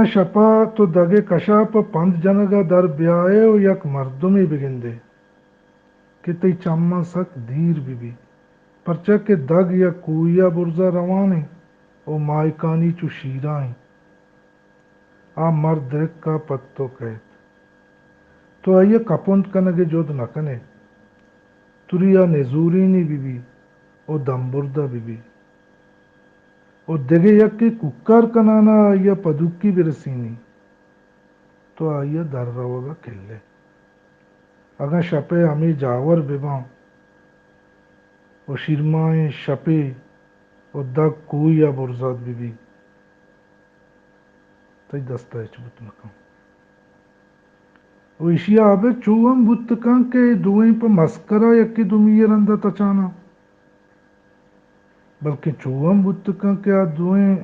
شپ ءَ تو دگ ءِ کش ءَ پہ پند جنگ ءَ در بیائے ءُ یک مردمے بگندے کہ تئی چماں سک دیر بہ بیت، پرچا کہ دگ یک کوہی ءَ برز ءَ روان اِنت ءُ ماہکانی چو شیرا اِنت۔ آ مرد درک ءَ پہ تو کئیت۔ تو آئی ءَ کپند کنگ ءِ جہد نہ کن ئے۔ تری آ نزورینی بہ بیت ءُ دمبرد ءَ بہ بیت ءُ دگہ یکے کوکار کنان ءَ آئی ءَ پدوکی بہ رسینی، تو آئی ءَ در روگ ءَ کل ئے۔ اگاں شپ ءِ ہمے جاور بہ باں ءُ شیرماہیں شپے ءُ دگ کوہی ءَ برزات بہ بیت، تئی دست ءَ ہچ بوت نہ کنت۔ ءُ ایشی ءَ ابید چو ہم بوت کنت کہ اے دوئیں پہ مسکرا یکے دومی ءِ رند ءَ تچان اَنت، بلکیں چو ہم بوت کنت کہ آ دوئیں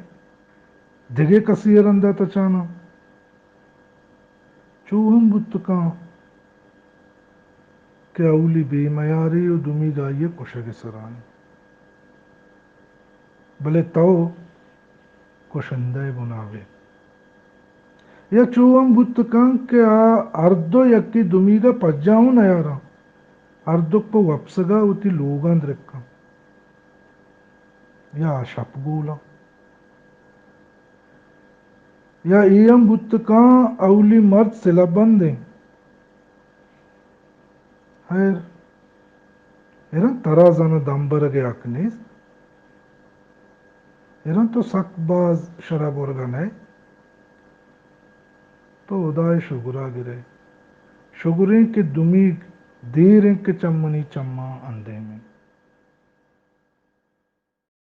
دگہ کسے ءِ رند ءَ تچان اَنت۔ چو ہم بوت کنت کہ اولی بے میارے ءُ دومی گاہی ءَ کشگ ءِ سرا اِنت، بلے تو کشندہ ءِ بنا بئے۔ یا چو ہم بوت کنت کہ آ ہر دو یکے دومیگ ءَ پجاہ اوں نیاراں، ہر دو پہ وپسگ ءَ وتی لوگاں درکاں۔ یا آ شپ گولاں۔ یا اے ہم بوت کنت اولی مرد سلہ بند اِنت۔ ہیر، ایراں ترا زاناں دم برگ ءِ حق نیست۔ ایراں تو سک باز شراب ورگ ءَ نئے۔ تو ہدا ءِ شگر ءَ گرئے۔ شگریں کہ دومیگ دیر اِنت کہ چہ منی چماں اندیم اِنت۔